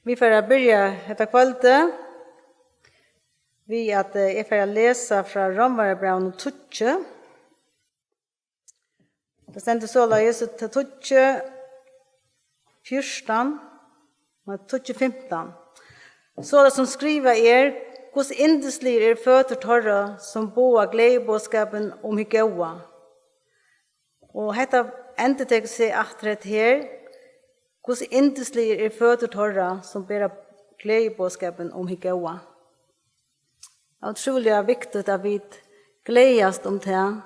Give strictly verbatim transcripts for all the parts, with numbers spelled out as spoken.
Vit fara at byrja hetta kvøldið við, at, eh, eg fari at lesa frá Rómverjabrævinum tíggju. Tað stendur soleiðis, tað er tíggju fjúrtan, nei, tíggju fimtan. Soleiðis sum skrivað er: Hvussu yndisligir eru føtur teirra, sum boða gleðiboðskapin um hið góða. Og hetta endurtekur seg aftur, hetta her: Hvussu yndisligir eru føtur teirra, sum bera gleðiboðskapin um hið góða. Ótrúliga viktigt, at vit gleðast um tað,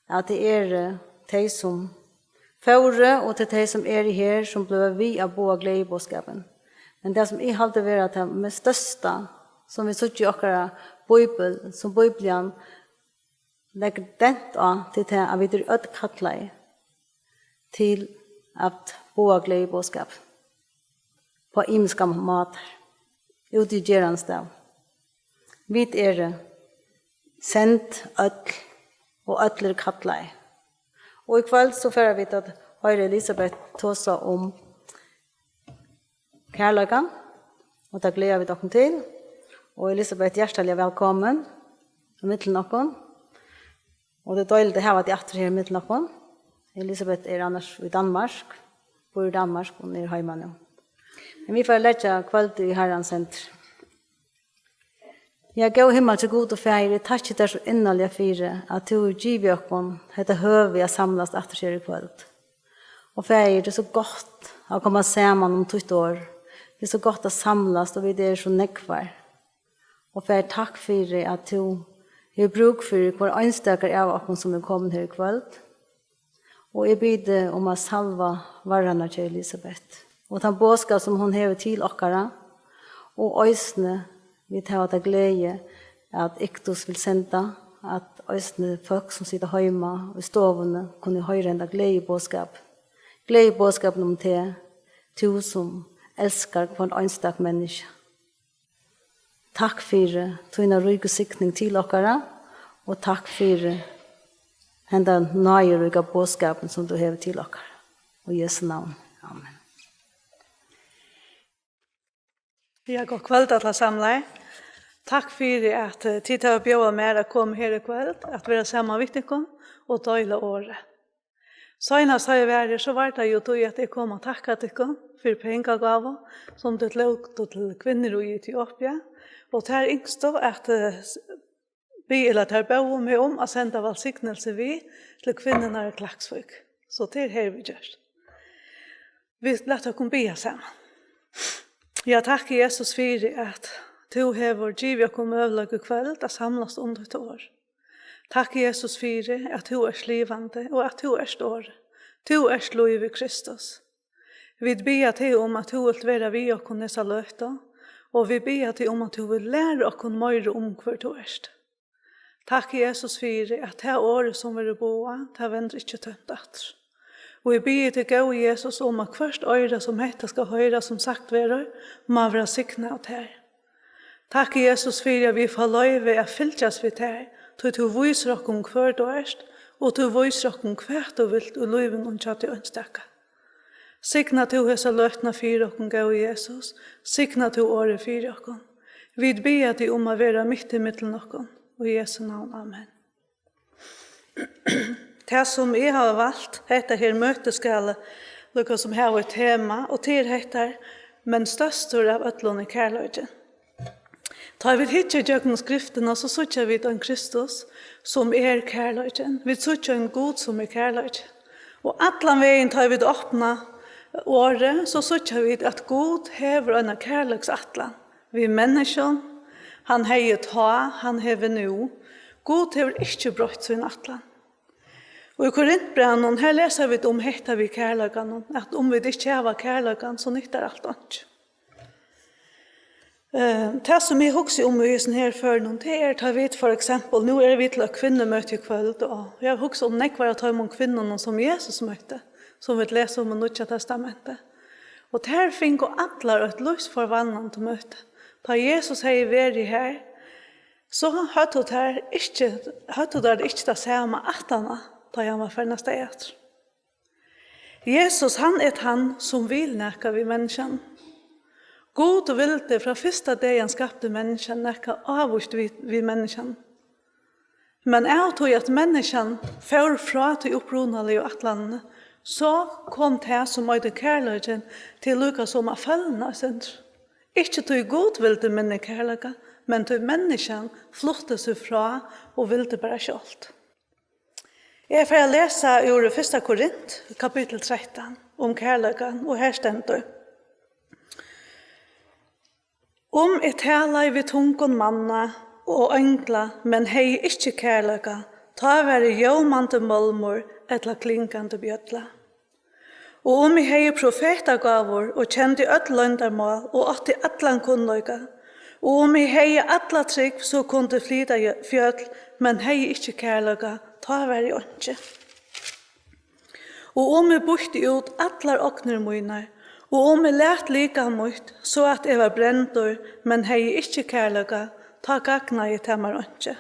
at tað eru tey, sum fóru, og til tey, sum eru her, sum blíva við at boða gleðiboðskapin. Men tað, sum eg haldi vera tað mest størsta, sum vit síggja í okkara Bíbel, sum Bíblian leggur dent á, til tað, at vit eru øll kallaði til at boða gleðiboðskap á ymiskar mátar, úti í gerandisdag. Vit eru send øll, og øll eru kallaði. Og í kvøld so fara vit at hoyra Elisabeth tosa um kærleikan, og tað gleða vit okkum til. Og Elisabeth, hjartaliga vælkomin í millum okkum. Og tað er deiligt at hava teg aftur her í millum okkum. Elisabeth er annars í Danmark, býr í Danmark, hon er heima nú. Men vit fara at leggja kvøldið í Harrans hendur. Ja, góði himmalski Gud og Faðir, eg takki tær so innarliga fyri, at tú hevur givið okkum hetta høvi at samlast aftur her í kvøld. Og Faðir, tað er so gott at koma saman um títt orð. Tað er so gott at samlast, og vit eru so nógvar. Og Faðir, takk fyri, at tú hevur brúk fyri hvør einstakur av okkum, sum er komin her í kvøld. Og eg biði teg um at salva varrarnar hjá Elisabeth, og tann boðskap, sum hon hevur til okkara, og eisini vit hava ta gleði, at Iktus vil senda, at eisini fólk, sum sita heima í stovuni, kunnu hoyra henda gleðiboðskap. Gleðiboðskapin um teg, tú, sum elskar hvønn einstak menniskja. Takk fyri tína ríku signing til okkara, og takk fyri henda náðiríka boðskapin, sum tú hevur til okkara. Í Jesu navn. Amen. Ja, gott kvøld, alla samlaði. Takk fyri, at, eh, tit hava bjóðað mær at koma her í kvøld, at vera saman við tykkum og deila orðið. Seinast tá eg var her, so var tað jú tí, at eg kom at takka tykkum fyri pengagávu, sum tit lótu til kvinnur í Etiopia, og tær yngstu at, eh, s-, bi-, ella tær bóðu meg um at senda vælsignilsi við til kvinnurnar í Klaksvík. So tað er hervið gjørt. Vit lata okkum biðja saman. Ja, takk, Jesus, fyri at tú hevur givið okkum møguleika í kvøld at samlast um títt orð. Takk, Jesus, fyri at tú ert livandi og at tú ert orð. Tú ert lívið, Kristus. Vit biðja teg um, at tú vilt vera við okkum hesa løtu, og vit biðja teg um, at tú vilt læra okkum meira um, hvør tú ert. Takk, Jesus, fyri at tað orðið, sum verður boðað, tað vendir ikki tómt aftur. Og eg biði teg, góði Jesus, um, at hvørt oyra, sum hetta skal hoyra, sum sagt verður, má vera signað av tær. Takk, Jesus, fyri at vit fáa loyvi at fylgjast við tær, tí tú vísir okkum, hvør tú ert, og tú vísir okkum, hvat tú vilt í lívinum hjá tí einstaka. Signa tú hesa løtuna fyri okkum, góði Jesus. Signa tú orðið fyri okkum. Vit biðja teg um at vera mitt ímillum okkum. Í Jesu navn, amen. Tað, sum eg havi valt, hetta her møtið skal líka sum hava eitt tema, og tað er hetta: Men størstur av øllum er kærleikin. Tá vit hyggja gjøgnum Skriftina, so síggja vit ein Kristus, sum er kærleikin. Vit síggja ein Gud, sum er kærleikin. Og allan vegin, tá vit opna orðið, so síggja vit, at Gud hevur eina kærleiksætlan við menniskjum. Hann hevði tá, hann hevur nú. Gud hevur ikki broytt sína ætlan. Og í Korintbrævinum, her lesa vit um hetta við kærleikanum, at um vit ikki hava kærleikan, so nyttar alt einki. Eh, tað, sum eg hugsi um í hesum her førinum, tað er, tá vit, for eksempel, nú eru vit til eitt kvinnumøti í kvøld, og eg havi hugsað um nógvar av teimum kvinnunum, sum Jesus møtti, sum vit lesa um í Nýggja Testamenti. Og tær fingu allar eitt lívsforvandlandi møti. Tá Jesus hevði verið har, so høvdu tær ikki, høvdu tær ikki tað sama aftaná, tá ið hann var farin avstað aftur. Jesus, hann er tann, sum vil nakað við menniskjan. Gud vildi frá fyrsta degi, hann skapti menniskjan, nakað ávíst við, við menniskjan. Men av tí at menniskjan fór frá tí upprunaligu ætlanini, so kom tað, sum eitur kærleikin, til líka sum at følna eitt sindur. Ikki tí Gud vildi minni kærleika, men tí menniskjan flutti seg frá og vildi bara sjálvt. Eg fari at lesa úr fyrsta Korint, kapittul trettan, um kærleikan, og her stendur: Um eg talaði við tungum manna og eingla, men hevði ikki kærleika, tá var eg ljómandi málmur ella klingandi bjølla. Og um eg hevði profetagávur og kendi øll loyndarmál og átti allan kunnleika, og um eg hevði alla trúgv, so kundi flyta jø-, fjøll, men hevði ikki kærleika, tá var eg einki. Og um eg býtti út allar ognir mínar, og um eg læt likam mítt, so at eg var brendur, men hevði ikki kærleika, tá gagnaði tað mær einki.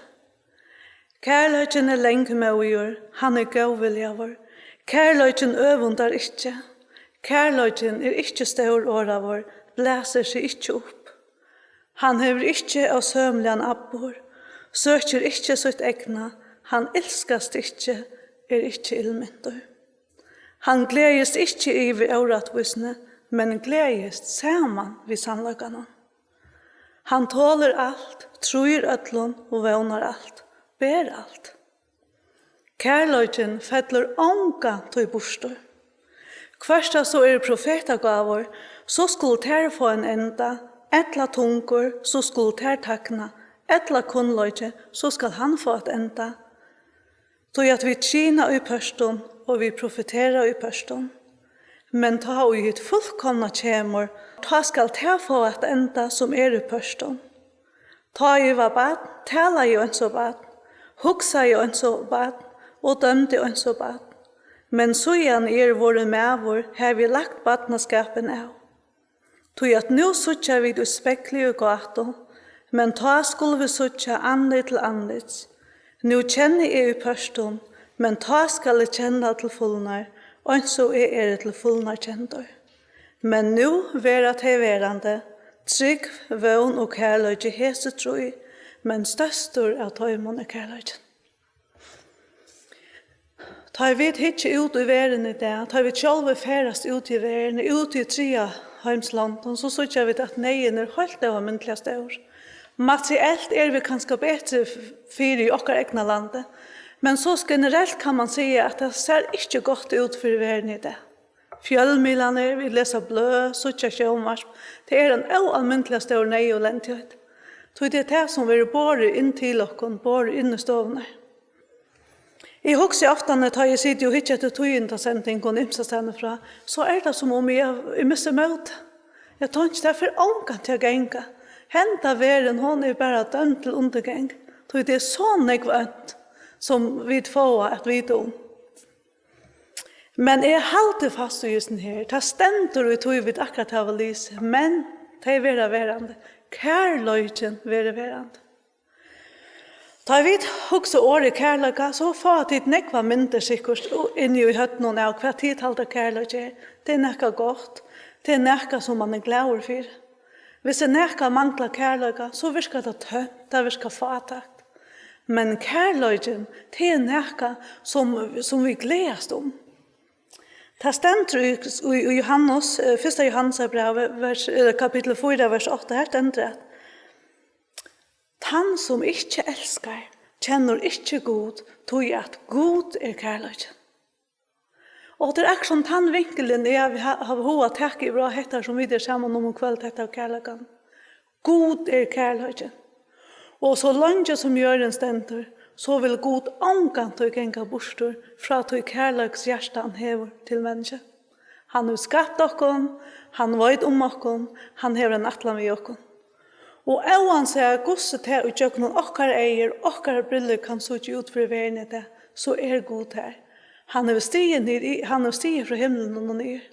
Kærleikin er langmóðigur, hann er góðviljaður. Kærleikin øvundar ikki. Kærleikin er ikki stórorðaður, blæsir seg ikki upp. Hann hevur ikki ósømiligan atburð, søkir ikki sítt egna, hann ilskast ikki, er ikki illmyntur. Hann gleðist ikki yvir órættvísini, men gleðist saman við sannleikanum. Hann tolir alt, trýr øllum og vónar alt, ber alt. Kærleikin fellur ongantíð burtur. Hvørt tað so eru profetagávur, so skulu tær fáa ein enda, ella tungur, so skulu tær tagna, ella kunnleiki, so skal hann fáa eitt enda. Tí at vit kyna í pørtum, og vit profetera í pørtum. Men tá ið hitt fullkomna kemur, tá skal tað fáa eitt enda, sum er í pørtum. Tá eg var barn, talaði eg eins og barn, hugsaði eins og barn og dømdi eins og barn. Men síðan eg eri vorðin maður, havi eg lagt barnaskapin av. Tí at nú síggja vit í spegli í gátu, men tá skulu vit síggja andlit til andlits. Nú kenni eg í pørtum, men tá skal eg kenna til fulnar, eins og eg eri til fulnar kendur. Men nú verða tey verandi, trúgv, vón og kærleiki, hesi trý, men størstur av teimum er kærleikin. Tá ið vit hyggja út í verðina í dag, tá ið vit sjálvi ferðast út í verðini, út í triðja heimslondum, so síggja vit, at neyðin er heilt óalmindiliga stór. Materielt eru vit kanska betri f-, fyri í okkara egna landi, men so generelt kann man siga, at tað sær ikki gott út fyri verðini í dag. Fjølmiðlarnir, vit lesa bløð, síggja sjónvarp, tað er ein óalmindiliga stór neyð og elendigheit. Tí tað er tað, sum verður borið inn til okkum, borið inn í stovurnar. Eg hugsi oftani, tá eg siti og hyggi eftir tíðindasendingum ymsastaðni frá, so er tað, sum um eg, eg missi mótið. Eg tonki, tað fer ongantíð at ganga. Henda verðin, hon er bara dømd til undirgang, tí tað er so nógv ónt, sum vit fáa at vita um. Men eg haldi fast í hesum her. Tað stendur í tí, vit akkurát hava lisið, men tey verða verandi. Kærleikin verður verandi. Tá vit hugsa orðið kærleika, so fáa tit nógvar myndir sikkurt inni í høvdinum av, hvat tit halda kærleiki er. Tað er nakað gott. Tað er nakað, sum mann er glaður fyri. Hvis er nakað manglar kærleika, so virkar tað tómt, tað virkar fátækt. Men kærleikin, tað er nakað, sum, sum vit gleðast um. Tað stendur í, í, í Johannes, eh, fyrsta Johannesarbrævi, vers, eh, kapittul fýra, vers átta, her stendur at: Tann, sum ikki elskar, kennir ikki Gud, tí at Gud er kærleikin. Og tað er akkurát sum tann vinkulin, eg havi, ha-, havi hug at taka yvir á hetta, sum vit eru saman um í kvøld, hetta kærleikan. Gud er kærleikin. Og so leingi sum jørðin stendur, so vil Gud ongantíð ganga burtur frá tí kærleikshjarta, hann hevur til menniskju. Hann hevur skapt okkum, hann veit um okkum, hann hevur ein ætlan við okkum. Og óansæð hvussu tað ígjøgnum okkara eygu, okkara brillur kann síggja út fyri verðini í dag, so er Gud har. Hann hevur stigið niður í, hann hevur stigið frá himlinum og niður.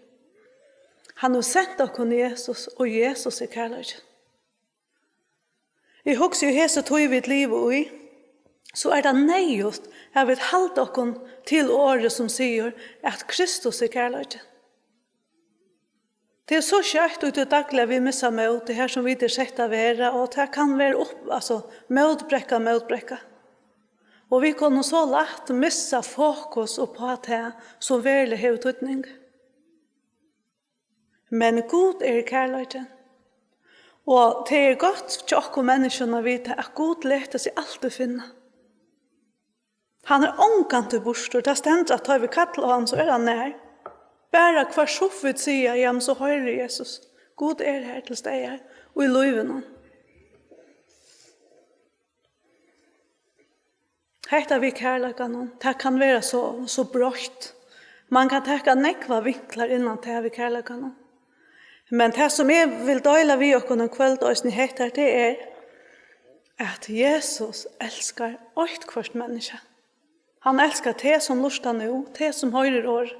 Hann hevur sent okkum Jesus, og Jesus er kærleikin. Eg hugsi, í hesi tíð, vit liva í, so er tað neyðugt, at vit halda okkum til orðið, sum sigur, at Kristus er kærleikin. Tað er so skjótt í tí dagliga, vit missa mótið, har sum vit eru sett at vera, og tað kann vera upp, altso, mótbrekka, mótbrekka. Og vit kunnu so lætt missa fokus upp á tað, sum veruliga hevur týdning. Men Gud er kærleiki. Og tað er gott hjá okkum menniskjum at vita, at Gud letur seg altíð finna. Hann er ongantíð burtur. Tað stendur, at tá vit kalla á hann, so er hann nær. Bara hvørt suff vit siga, jamen, so hoyrir Jesus. Gud er her til staðar í lívinum. Hetta við kærleikanum, tað kann vera so, so breitt. Man kann taka nógvar vinklar inn á tað við kærleikanum. Men tað, sum eg vil deila við okkum í kvøld, eisini hetta, tað er, at Jesus elskar eitt hvørt menniskja. Hann elskar teg, sum lurtar nú, teg, sum hoyrir orð.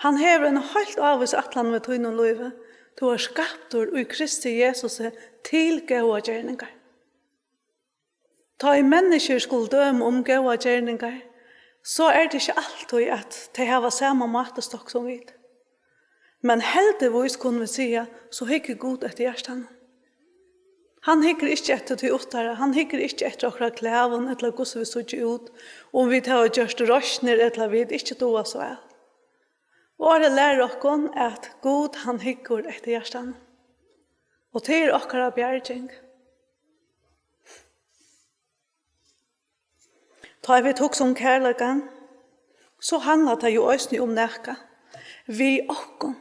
Hann hevur eina heilt ávís ætlan við tínum lívi. Tú ert skaptur í Kristi Jesusi til góðar gerningar. Tá ið menniskjur skulu døma um góðar gerningar, so er tað ikki altíð, at tey hava sama mátistokk sum vit. Men heldigvís kunnu vit siga, so hyggur Gud eftir hjartanum. Hann hyggur ikki eftir tí uttara, hann hyggur ikki eftir okkara klæðum ella hvussu vit síggja út, um vit hava gjørt roysnir ella vit ikki duga so væl. Orðið lærir okkum, at Gud, hann hyggur eftir hjartanum. Og tað er okkara bjarging. Tá vit hugsa um kærleikan, so handlar tað jú eisini um nakað við okkum.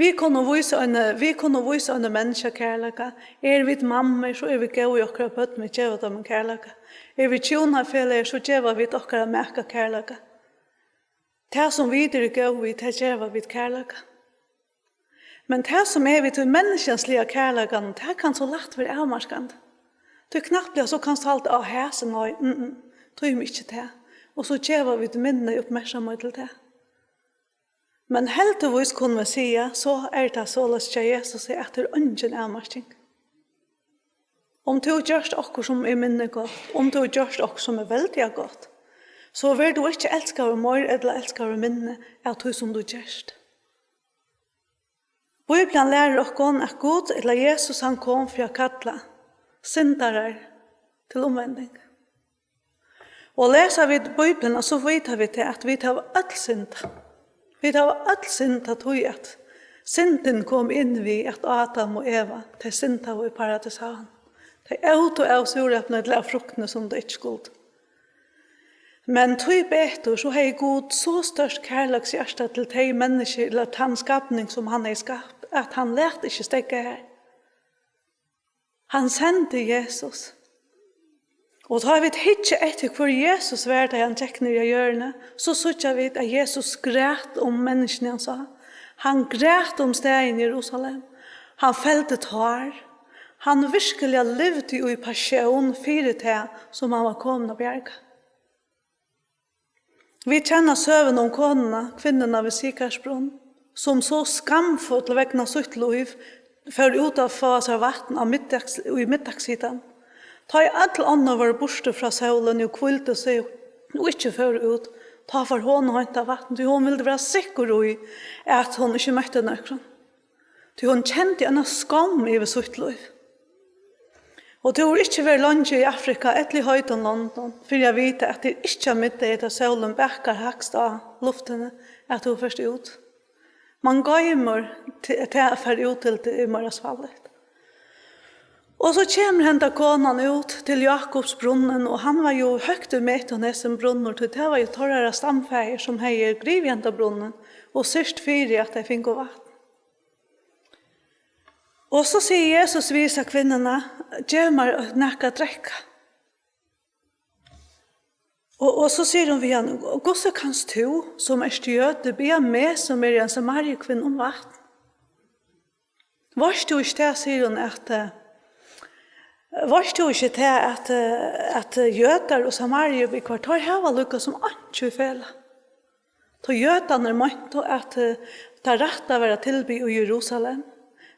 Vit kunnu vísa eini, vit kunnu vísa eini menniskja kærleika. Eru vit mammur, so eru vit góð við okkara børn, vit geva teimum kærleika. Eru vit hjúnafelagar, so geva vit okkara maka kærleika. Tað, sum vit eru góð við, tað geva vit kærleika. Men tað, sum er við tí menniskjaliga kærleikanum, tað kann so lætt vera avmarkandi. Tí knappliga so kanst tú halda, á, hasin, nei, mm, mm, tími ikki tað. Og so geva vit minni uppmerksamheit til tað. Men heldigvís kunnu vit siga, so er tað soleiðis hjá Jesusi, at tað er eingin avmarking. Um tú gert okkurt, sum er minni gott, um tú gert okkurt, sum er veldiga gott, so verður tú ikki elskaður meir ella elskaður minni av tí, sum tú gert. Bíblian lærir okkum, at Gud, ella Jesus, hann kom fyri at kalla syndarar til umvending. Og lesa vit Bíbliuna, so vita vit tað, at vit hava øll syndað. Vit hava øll syndað, tí at syndin kom inn við, at Adam og Eva, tey syndaðu í Paradíshavanum. Tey ótu av súreplinum ella av fruktini, sum tey ikki skuldu. Men tíbetur, so hevði Gud so stórt kærleikshjarta til tey menniskju, ella tann skapning, sum hann hevði skapt, at hann læt ikki steðga har. Hann sendi Jesus. Og tá vit hyggja eftir, hvør Jesus var, tá hann gekk niður á jørðina, so síggja vit, at Jesus græt um menniskjuni, hann sá. Hann græt um staðin Jerusalem. Hann feldi tár. Hann virkiliga livdi í passion fyri tað, sum hann var komin at bjarga. Vit kenna søguna um konuna, kvinnuna við Sikarsbrunn, sum so skamfull vegna sítt lív fór út at fáa sær vatn á middags-, í middagshitanum. Tá ið øll onnur vóru burtur frá sólini og hvíldu seg og ikki fóru út, tá fór hon og heintaði vatn, tí hon vildi vera sikkur í, at hon ikki møtti nøkrum. Tí hon kendi eina skomm yvir sítt lív. Og tú hevur ikki verið leingi í Afrika ella í heitum londum fyri at vita, at tað er ikki á middegi, tá sólin bakar hægst á luftini, at tú fert út. Man goymur t-, tað at fara út til tað er meira svalligt. Og so kemur henda konan út til Jakobsbrunnin, og hann var jú høgt í metum, hesin brunnur, tí tað var jú teirra stamfaðir, sum hevði grivið henda brunnin og syrgt fyri, at tey fingu vatn. Og so sigur Jesus við hesa kvinnuna: "Gev mær nakað at drekka." Og, og so sigur hon við hann: "Hvussu kanst tú, sum ert jødi, biðja meg, sum eri ein samariukvinna, um vatn? Veitst tú ikki tað," sigur hon, "at, eh, veitst tú ikki tað, at, eh, at jødar og samariubúgvar, teir hava líka sum einki í felag? Tá jødarnir meintu, at, eh, tað rætta var at tilbiðja í Jerusalem,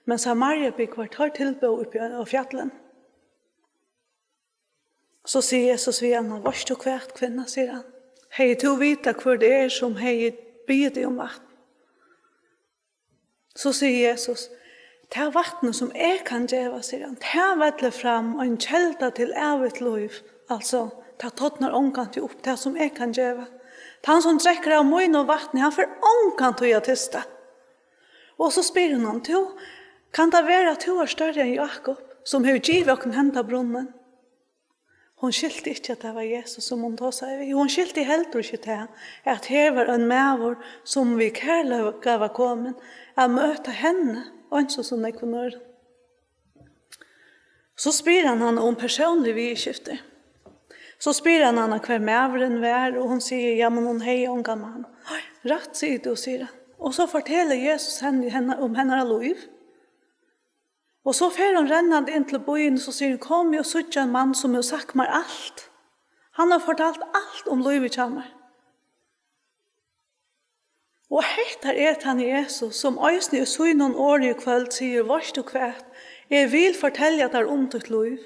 men samariubúgvar, teir tilbóðu uppi á, á fjallinum." So sigur Jesus við hana: "Veitst tú hvat, kvinna," sigur hann, "hevði tú vitað, hvør tað er, sum hevði biðið teg um vatn, So sigur Jesus: "Tað vatnið, sum eg kann geva", sigur hann, "tað vellir fram ein kelda til ævigt lív." Altso, tað tornar ongantíð upp, tað sum eg kann geva. Tann, sum drekkur av mínum vatni, hann fer ongantíð at tysta. Og so spyr hon hann: "Tú, kann tað vera, at tú ert størri enn Jákup, sum hevur givið okkum henda brunnin?" Hon skilti ikki, at tað var Jesus, sum hon tosaði við. Hon skilti heldur ikki tað, at her var ein maður, sum við kærleika var komin at møta henni, eins og so nógvum øðrum. So spyr hann hana um persónlig viðurskifti. So spyr hann hana, hvør maðurin var, og hon sigur: "Ja, men hon hevði ongan mann." "Rætt sigur tú," sigur hann. Og so fortelur Jesus henni, henni um hennara lív. Og so fer hon rennandi inn til býin, so sigur hon: "Komið og síggja ein mann, sum hevur sagt mær alt. Hann hevur fortalt alt um lívið hjá mær." Og hetta er tann Jesus, sum eisini í sínum orði í kvøld sigur: "Veitst tú hvat? Eg vil fortelja tær um títt lív,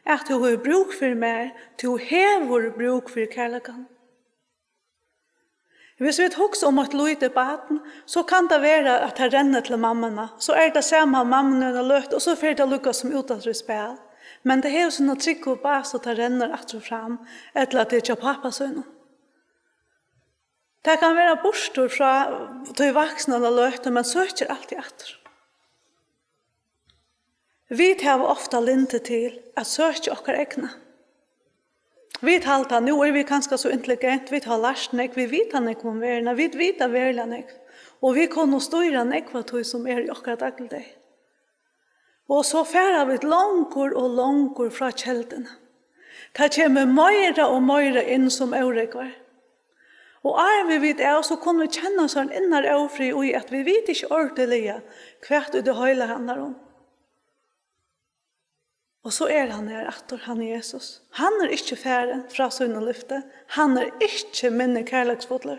at tú hevur brúk fyri mær, tú hevur brúk fyri kærleikan." Hvis vit hugsa um eitt lítið barn, so kann tað vera, at tað rennur til mammuna. So er tað saman við mammuni eina løtu, og so fer tað líka sum út aftur í spæl. Men tað hevur sína tryggu bás, og tað rennur aftur og fram, ella at tað er hjá pápa sínum. Tað kann vera burtur frá tí vaksna eina løtu, men søkir altíð aftur. Vit hava ofta lyndi til at søkja okkara egna. Vit halda, nú eru vit kanska so intelligent, vit hava lært nógv, vit vita nógv um verðina, vit vita veruliga nógv, og vit kunnu stýra nógv av tí, sum er í okkara dagligdegi. Og so fara vit longur og longur frá kelduni. Tað kemur meira og meira inn, sum órógvar. Og áðrenn vit vita av, so kunnu vit kenna so ein innar ófrið í, at vit vita ikki ordiliga, hvat ið tað heila handlar um. Og so er hann her aftur, hann Jesus. Hann er ikki farin frá sínum lyfti. Hann er ikki minni kærleiksfullur.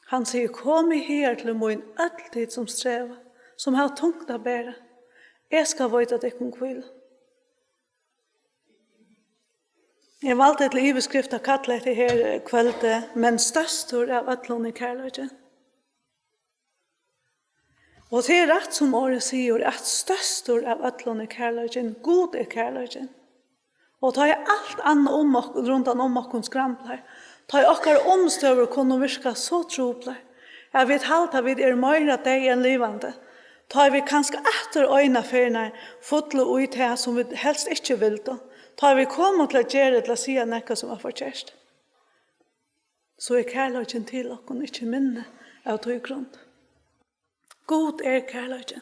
Hann sigur: "Komið higar til mín, øll tit, sum streva, sum hava tungt at bera. Eg skal veita tykkum hvílu." Eg valdi til yvirskrift at kalla hetta her kvøldið: "Men størstur av øllum er kærleikin." Og tað er rætt, sum orðið sigur, at størstur av øllum er kærleikin. Gud er kærleikin. Og tá ið alt annað um okkum, rundan um okkum skramblar, tá ið okkara umstøður kunnu virka so truplar, at vit halda, at vit eru meira deyð enn livandi, tá ið vit kanska aftur eina ferðina fullu í tað, sum vit helst ikki vildu, tá ið vit koma til at gera ella siga nakað, sum var forkert, so er kærleikin til okkum ikki minni av tí grund. Gud er kærleikin.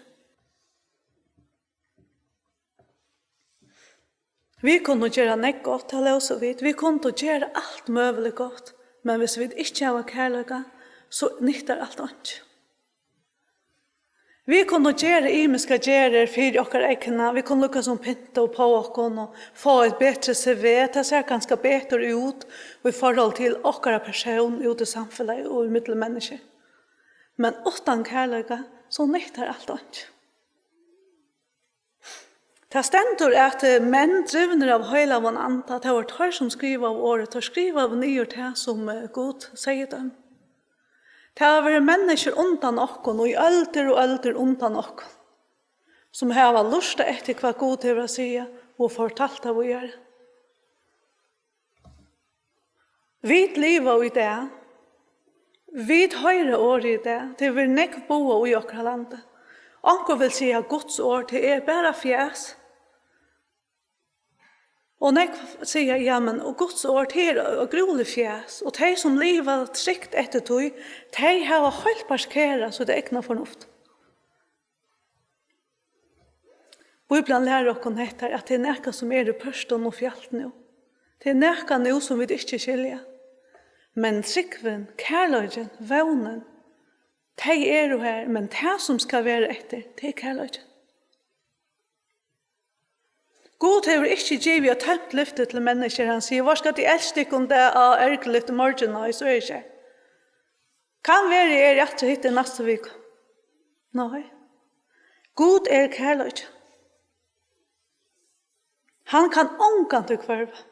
Vit kunnu gera nógv gott, tað lósu vit. Vit kunnu gera alt møguligt gott, men hvis vit ikki hava kærleika, so nyttar alt einki. Vit kunnu gera ymiskar gerðir fyri okkara egna, vit kunnu líka sum pynta upp á okkum og fáa eitt betri C V, tað sær kanska betur út í forhold til okkara persón út í samfelagið og ímillum menniskju. Men uttan kærleika, so nyttar alt einki. Tað stendur, at, eh, menn drivnir av heilagan anda, tað vóru teir, sum skrivaðu orðið, teir skrivaðu niður tað, sum, eh, Gud segði teim. Tað hava verið menniskjur undan okkum, í øldir og øldir undan okkum, sum hava lurtað eftir, hvat Gud hevur at siga, og fortalt tað víðari. Vit liva í dag. Vit hoyra orðið í dag. Tað verður nógv boðað í okkara landi. Onkur vil siga, Guds orð, tað er bara fjas. Og nógv siga, ja, men og Guds orð, tað er ógrúligt fjas. Og tey, sum liva trygt eftir tí, tey hava heilt parkerað sítt egna fornuft. Bíblian lærir okkum hetta, at tað er nakað, sum er í pørtum og fjalt nú. Tað er nakað nú, sum vit ikki skilja. Men trúgvin, kærleikin, vónin, tey eru her, men tað, sum skal vera eftir, tað er kærleikin. Gud hevur ikki givið eitt tómt lyfti til menniskjur. Hann sigur, "Vár skal eg elska tykkum dag og ergiligt í morgin?" Nei, so er ikki. Kann vera, eg eri aftur hitt í næstu viku. Nei. Gud er kærleiki. Hann kann ongantíð hvørva.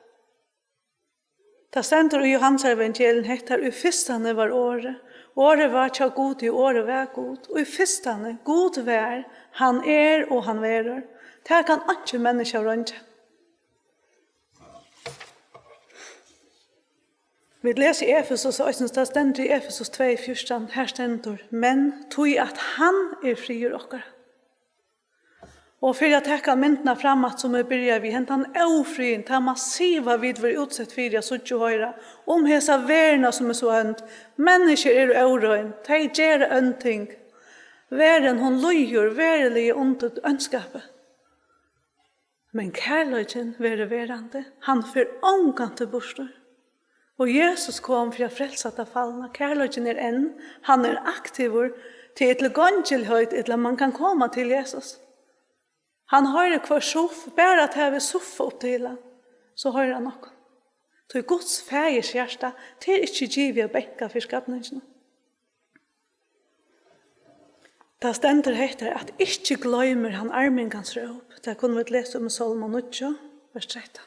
Tað stendur í Jóhannesevangelium, hetta: "Í fyrstani var Orðið, Orðið var hjá Gudi, og Orðið var Gud. Og í fyrstani, Gud var, hann er og hann verður. Tað kann einki menniskja royngja. Vit lesa í Efesus, og eisini tað stendur í Efesus tvey fjúrtan, har stendur: "Men tí at hann er friður okkara." Og fyri at taka myndina fram aftur, sum eg byrjaði við, hendan ófriðin, tað massiva, vit verða útsett fyri at síggja og hoyra, um hesa verðina, sum er so ónd. Menniskju eru órein, tey gera ónd ting. Verðin, hon lýgur veruliga undir óndskapi. Men kærleikin verður verandi, hann fer ongantíð burtur. Og Jesus kom fyri at frelsa tað falna. Kærleikin er enn, hann er aktivur, tað er til gongilheit, ella mann kann koma til Jesus. Hann hoyrir hvør suff, bara tað vit suffa upp til hann, so hoyrir hann okkum. Tí Guds faðirs hjarta, tað er ikki givið at banka fyri skapninginum. Tað stendur hetta, at ikki gloymir hann armingans róp. Tað kunnu vit lesa um í Sálma níggju, vers trettan.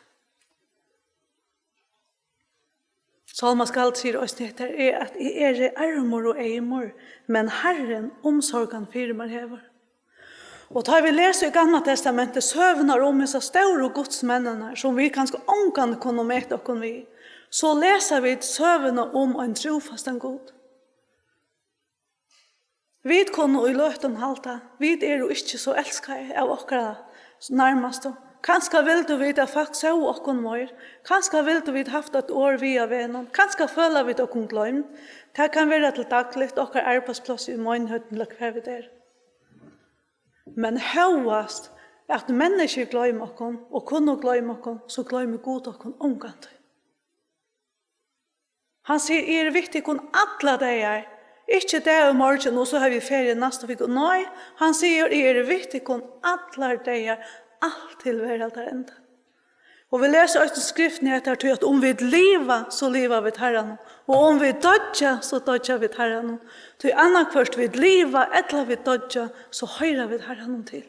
Sálmaskald sigur eisini hetta, er at eg eri armur og eymur, men Harrin umsorgan fyri mær hevur. Og tá vit lesa í Gamla Testamenti søgurnar um hesar stóru gudsmenninar, sum vit kanska ongan kunnu meta okkum við, so lesa vit søguna um ein trúfastan Gud. Vit kunnu í løtum halda, vit eru ikki so elskaði av okkara nærmastu. Kanska vildu vit, at fólk sóu okkum meir. Kanska vildu vit havt eitt orð við á vegnum. Kanska føla vit okkum gloymd. Tað kann vera til dagligt, okkara arbeiðspláss, í meinhøvdini, ella hvar vit eru. Men hóast at menniskju gloyma okkum og kunnu gloyma okkum, so gloymir Gud okkum ongantíð. Hann sigur: "Eg eri við tykkum allar dagar." Ikki í dag og í morgin, og so havi eg feriu næstu viku. Nei, hann sigur: "Eg eri við tykkum allar dagar, alt til veraldarenda." Og vit lesa eisini í skriftini hetta, tí at um vit liva, so liva vit Harranum. Og um vit doyggja, so doyggja vit Harranum. Tí annaðhvørt vit liva, ella vit doyggja, so hoyra vit Harranum til.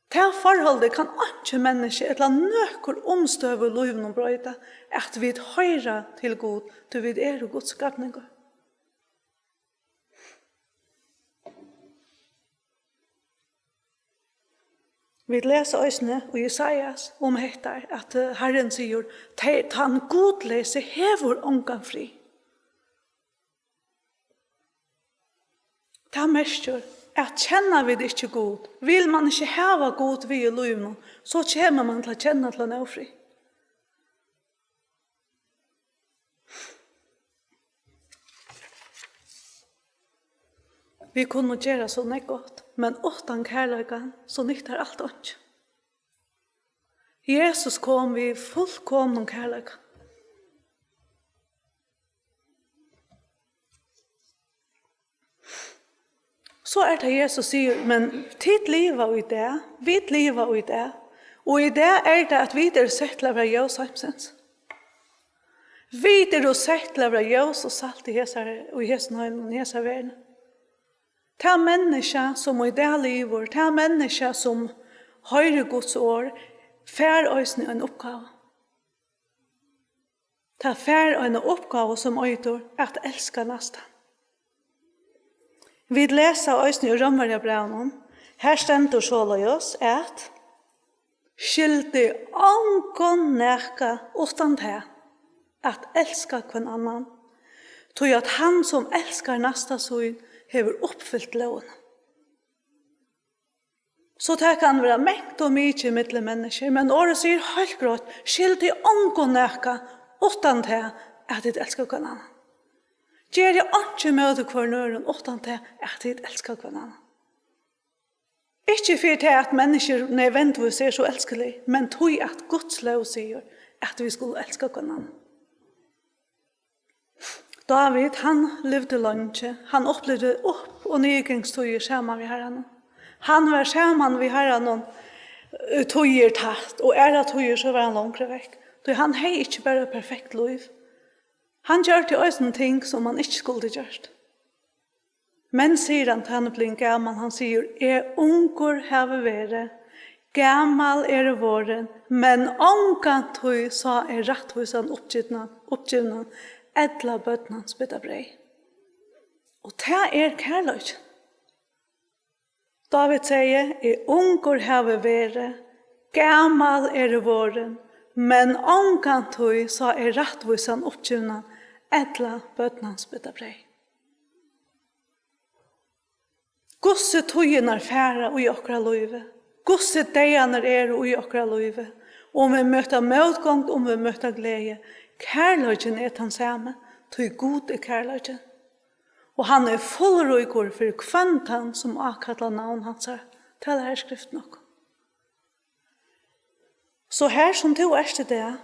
Tað forholdið kann einki menniskja ella nøkur umstøða í lívinum broyta, at vit hoyra til Gud, tí vit eru Guds skapningur. Vit lesa eisini í Jesajas um hetta, at, eh, Harrin sigur: "Tey, tann gudleysi hevur ongan frið." Tað merkir, at kenna vit ikki Gud, vil mann ikki hava Gud við í lívinum, so kemur mann til at kenna til ein ófrið. Vit kunnu gera so nógv gott, men uttan kærleikan, so nyttar alt einki. Jesus kom við fullkomnum kærleika. So er tað, Jesus sigur: "Men tit liva í dag, vit liva í dag, og í dag er tað, at vit eru sett til at vera ljós heimsins." Vit eru sett til at vera ljós og salt í hesari, í hesum heiminum, í hesari verðini. Tað menniskja, sum í dag livir, tað menniskja, sum hoyrir Guds orð, fær eisini eina uppgávu. Tað fær eina uppgávu, sum eitur at elska næstan. Vit lesa eisini í Rómverjabrævinum, har stendur soleiðis, at: "Skyldi ongum nakað uttan tað, at elska hvønn annan, tí at hann, sum elskar næsta sín, hevur uppfylt lógina." So tað kann vera mangt og mikið millum menniskju, men orðið sigur heilt greitt: "Skyldi ongum nakað uttan tað, at tit elska hvønn annan." Gerið einki móti hvørjum øðrum uttan tað, at tit elska hvønn annan. Ikki fyri tað, at menniskjur nødvendigvis eru so elskalig, men tí at Guds lóg sigur, at vit skulu elska hvønn annan. Dávid, hann livdi leingi. Hann upplivdi upp- og niðurgangstíðir saman við Harranum. Hann var saman við Harranum, eh, tíðir tætt, og aðrar tíðir so var hann longri vekk. Tí hann hevði ikki bara eitt perfekt lív. Hann gjørdi eisini ting, sum hann ikki skuldi gjørt. Men, sigur hann, tá hann er blivin gamal, hann sigur: "Eg ungur havi verið, gamal eri vorðin, men ongantíð sá eg rættvísan uppgivnan, uppgivnan, ella børn hans biðja breyð." Og tað er kærleikin. Dávid segði: "Eg ungur havi verið, gamal eri vorðin, men ongantíð sá eg rættvísan uppgivnan, ella børn hans bidda breyð." Hvussu tíðirnar fara í okkara lívi, hvussu dagarnir eru í okkara lívi, um vit møta mótgongd, um vit møta gleði, kærleikin er tann sami, tí Gud er kærleikin. Og hann er fullríkur fyri hvønn tann, sum ákallar navn hansara, talar her skriftin okkum. So her sum tú ert í dag,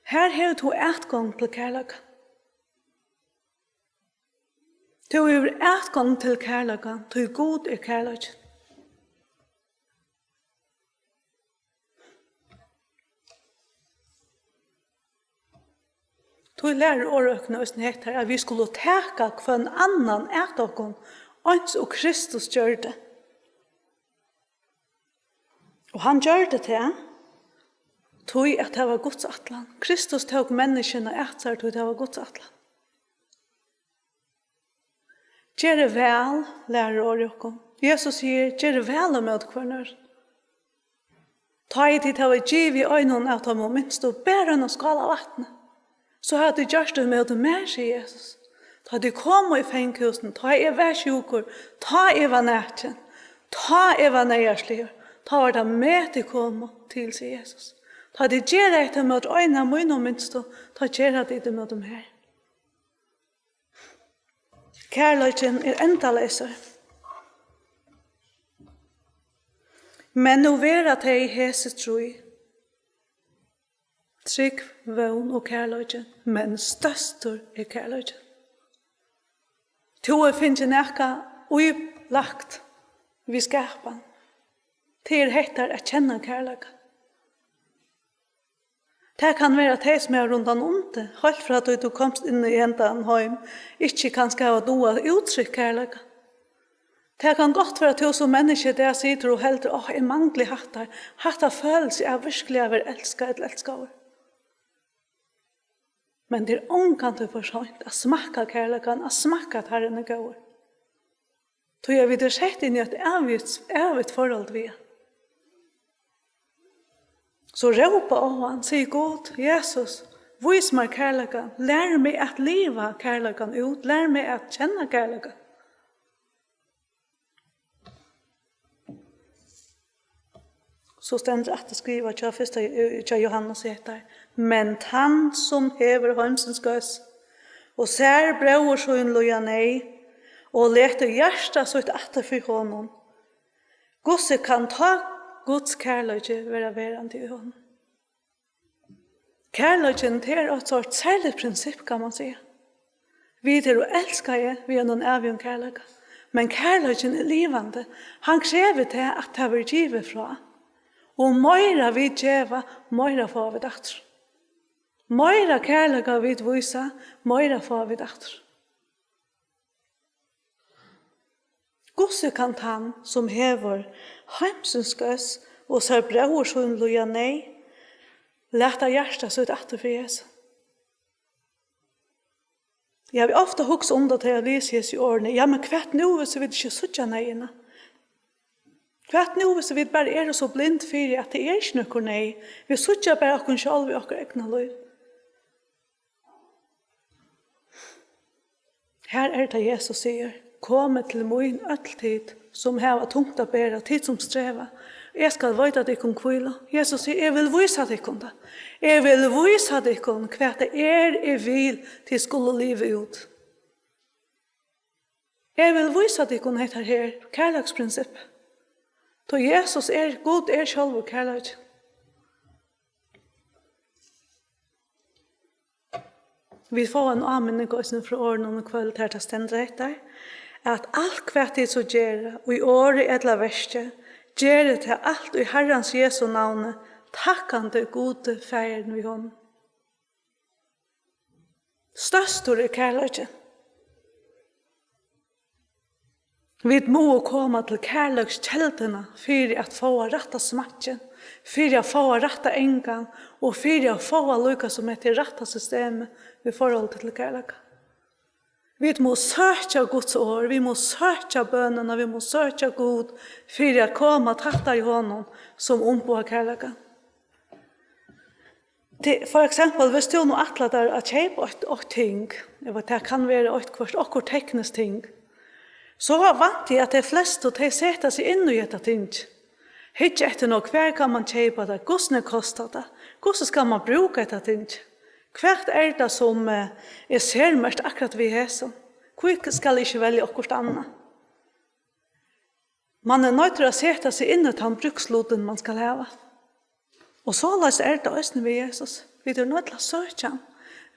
her hevur tú atgongd til kærleika. Tú hevur atgongd til kærleika, tí Gud er kærleiki. Tí lærir orðaøkini eisini hetta, at vit skulu taka hvønn annan at okkum, eins og Kristus gjørdi. Og hann gjørdi tað, tí at tað var Guds ætlan. Kristus tók menniskjuna at sær, tí tað var Guds ætlan. Gerið væl, lærir orðið okkum. Jesus sigur: "Gerið væl ímóti hvørjum øðrum." Tá ið tit hava givið einum av teimum minstu bara eina skál av vatni, so hava tit gjørt tað ímóti mær, sigur Jesus. Tá tit komu í fangahúsini, tá eg var sjúkur, tá eg var nakin, tá eg var neyðarsligur, tá var tað meg, tit komu til, sigur Jesus. Tá tit gera hetta ímóti einum av mínum minstu, tá gera tit ímóti mær. Kærleikin er endaleysur. Men nú verða tey hesi trý: trúgv, vón og kærleikin, men størstur er kærleikin. Tú hevur fingið nakað ílagt við skapan. Tað er hetta at kenna kærleika. Tað kann vera, at tey, sum eru rundan um teg, heilt frá tí tú komst inn í hendan heim, ikki kanska hava dugað at úttrykt kærleika. Tað kann gott vera, at tú sum menniskja í dag situr og heldur: "Áh, eg mangli hatta, hatta følelse av virkuliga at vera elskað ella elskaður." Men tað er ongantíð for seint at smakka kærleikan, at smakka, at Harrin er góður. Tí at vit eru sett inn í eitt ævigt, ævigt forhold við hann. So rópa á hann, sig: "Gud, Jesus, vís mær kærleikan, lær meg at liva kærleikan út, lær meg at kenna kærleikan." So stendur aftur skrivað hjá fyrsta, hjá Jóhannes hetta: "Men tann, sum hevur heimsins góðs, og sær bróður sín líða neyð, og letur hjarta sítt aftur fyri honum, hvussu kann tá Guds kærleiki vera verandi í honum?" Kærleikin, tað er eitt sort serligt prinsipp, kann man siga. Vit eru elskaði við einum ævigum kærleika. Men kærleikin er livandi. Hann krevur tað, at tað verður givið frá. Og meira vit geva, meira fáa vit aftur. Meira kærleika vit vísa, meira fáa vit aftur. Hvussu kann tann, sum hevur heimsins góðs og sær bróður sín líða neyð, lata hjarta sítt aftur fyri Jesu? Eg havi ofta hugsað um tað, tá eg lesi hesi orðini: "Ja, men hvat nú, hvis vit ikki síggja neyðina? Hvat nú, hvis vit bara eru so blind fyri, at tað er ikki nøkur neyð? Vit síggja bara okkum sjálv í okkara egna lív." Her er tað, Jesus sigur: "Komið til mín, øll tit, sum hava tungt at bera, tit, sum streva, eg skal veita tykkum hvílu." Jesus sigur: "Eg vil vísa tykkum tað. Eg vil vísa tykkum, hvat tað er, eg vil, tit skulu liva út." Eg vil vísa tykkum hetta her kærleiksprinsipp. Tí Jesus er, Gud er sjálvur kærleiki. Vit fáa ein áminning eisini frá orðunum í kvøld, har tað stendur hetta, at: "Alt hvat tit so gera, í orði ella verki, gerið tað alt í Harrans Jesu navni, takkandi Gudi Faðirin við honum." Størstur er kærleikin. Vit mugu koma til kærleikskelduna fyri at fáa rætta smakkin, fyri at fáa rætta angan og fyri at fáa líka sum hetta rætta systemið í forhold til kærleika. Vit mugu søkja Guds orð, vit mugu søkja bønina, vit mugu søkja Gud fyri at koma tættari honum sum umboðar kærleikan. Til, for eksempel, viss tú nú ætlar tær at keypa eitt, eitt ting, ella tað kann vera eitt hvørt, okkurt tekniskt ting, so vænti eg, at tey flestu, tey seta seg inn í hetta ting. Hyggja eftir nú, hvar kann man keypa tað? Hvussu nógv kostar tað? Hvussu skal man brúka hetta ting? Hvat er tað, sum, eh, er sermerkt akkurát við hesum? Hví skal eg ikki velja okkurt annað? Man er noyddur at seta seg inn í tann brúkslutin, man skal hava. Og soleiðis er tað eisini við Jesus. Vit eru noydd til at søkja hann.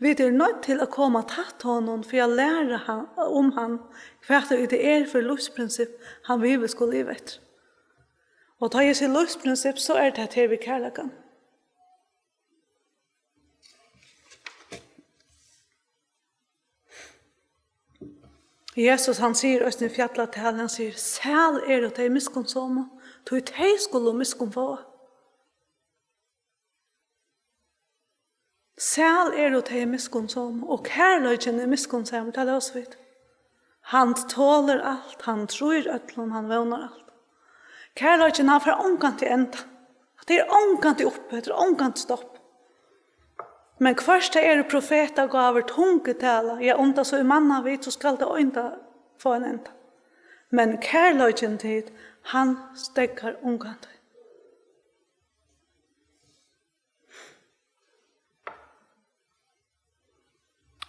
Vit eru noydd til at koma tætt honum fyri at læra hann, um hann, hvat ið tað er fyri lívsprinsipp, hann vil vit skulu liva eftir. Og tá eg sigi lívsprinsipp, so er tað her við kærleikan. Jesus, hann sigur eisini í fjallataluni, hann sigur: "Sæl eru tey miskunnsomu, tí tey skulu miskunn fáa." Sæl eru tey miskunnsomu, og kærleikin er miskunnsamur, tað lósu vit. Hann tolir alt, hann trýr øllum, hann vónar alt. Kærleikin, hann fær ongantíð enda. Tað er ongantíð uppi, tað er ongantíð stopp. Men hvørt tað eru profetagávur, tungutala, ja, um tað so er mannavit, so skal tað enda fáa ein enda. Men kærleikin, tit, hann steðgar ongantíð.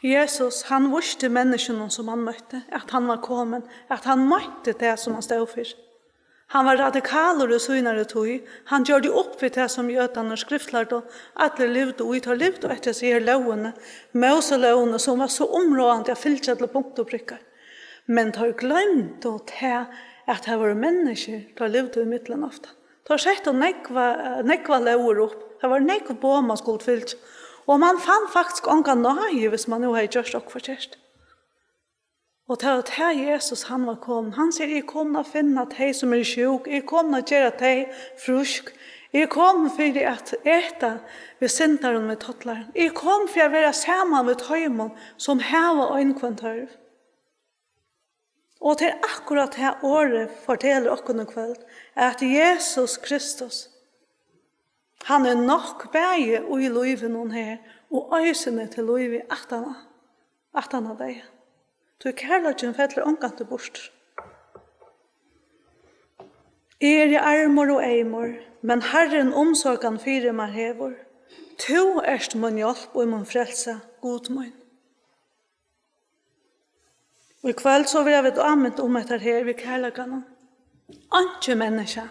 Jesus, hann vísti menniskjunum, sum hann møtti, at hann var komin, at hann meinti tað, sum hann stóð fyri. Hann var radikalur í sínari tíð. Hann gjørdi upp við tað, sum jødarnir, skriftlærdu, allir livdu í. Teir livdu eftir hesi her lógini, Móselógini, sum var so umráðandi at fylgja til punkt og prikkar. Men teir gloymdu tað, at tað vóru menniskjur, teir livdu ímillum ofta. Teir settu nógva, nógvar lógir upp. Tað var nógv boð, man skuldi fylgja. Og man fann faktiskt onga náði, hvis man nú hevði gjørt okkurt forkert. Og tað var tað Jesus, hann var komin. Hann sigur: "Eg er komin at finna tey, sum eru sjúk. Eg er komin at gera tey frísk. Eg er komin fyri at eta við syndarum, við tollarum. Eg er komin fyri at vera saman við teimum, sum hava ein hvønn tørv." Og tað er akkurát tað orðið fortelur okkum í kvøld, at Jesus Kristus, hann er nokk bæði í lívinum her og eisini til lívið aftaná, aftaná deyða. Tí kærleikin fellur ongantíð burtur. Eg eri armur og eymur, men Harrin umsorgan fyri mær hevur. Tú ert mín hjálp og mín frelsa, Gud mín. Og í kvøld so verða vit ámint um hetta her við kærleikanum. Einki menniskja,